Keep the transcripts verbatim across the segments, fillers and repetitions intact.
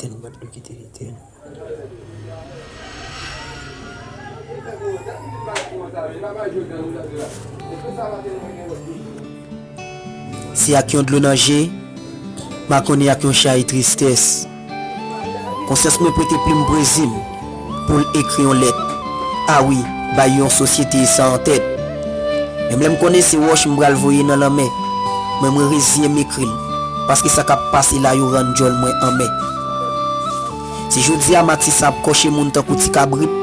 and what do you think? Se ak yon dlo nan je, makonnen ak yon chay tristès. Konsyans mwen prete plim pwezi m pou l ekri yon lèt. A wi, bay yon sosyete sa antèt. Menm lè m konnen se wòch m pral voye nan lanmè, mwen mwen reziyen m ekri l, paske sa k ap pase la yo rann djòl mwen anmè. Si jodi a Matisa ap kòche moun tankou ti kabrit,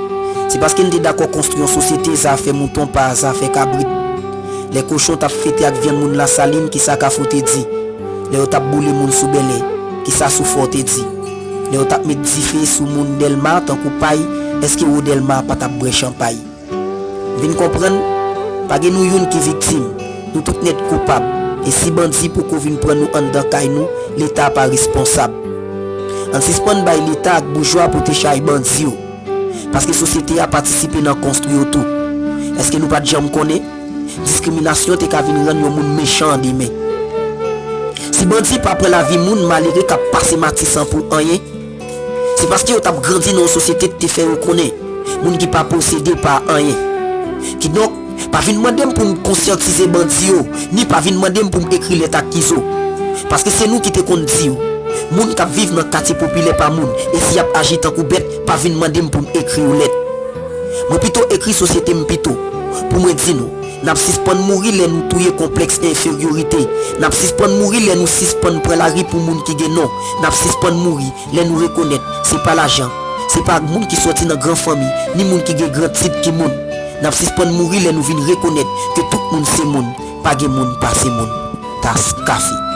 se paske n te dakò konstwi yon sosyete zafè mouton pa zafè kabrit. Lè kochon t ap fete ak vyann moun Lasalin, kisa Kafou te di? Lè yo t ap boule moun sou Bèlè, kisa Soufò te di? Lè yo t ap met dife sou moun Dèlma tankou pay, èske wo Dèlma pa t ap bwè chanpay? Vin konprann, pa gen nou youn ki viktim, nou tout nèt koupab. E si bandi poko vin pran nou anndan kay nou, Leta pa responsab. Ann sispann bay Leta ak boujwa pote chay bandi yo. Paske sosyete a patisipe nan konstwi yo tou. Èske nou pa t janm konnen? Diskriminasyon te ka vin rann yon moun mechan demen. Si bandi pa pran lavi moun malere k ap pase Matisan pou anyen, se paske yo t ap grandi nan yon sosyete ki te fè yo konnen moun ki pa posede pa anyen. Kidonk, pa vin mande m pou m konsyantize bandi yo, ni pa vin mande m pou m ekri lèt akize w. Paske se nou ki te konn di yo, moun k ap viv nan katye popilè pa moun, e si y ap aji tankou bèt, pa vin mande m pou m ekri yo lèt. Mwen pito ekri sosyete m pito, pou mwen di nou, n ap sispann mouri lè nou touye konplèks enferyorite, n ap sispann mouri lè nou sispann pran lari pou moun ki gen non, n ap sispann mouri lè nou rekonèt se pa lajan, se pa moun ki sòti nan gran fanmi, ni moun ki gen gran tit ki moun. N ap sispann mouri lè nou vin rekonèt ke tout moun se moun, pa gen moun pase moun. Tas Kafe.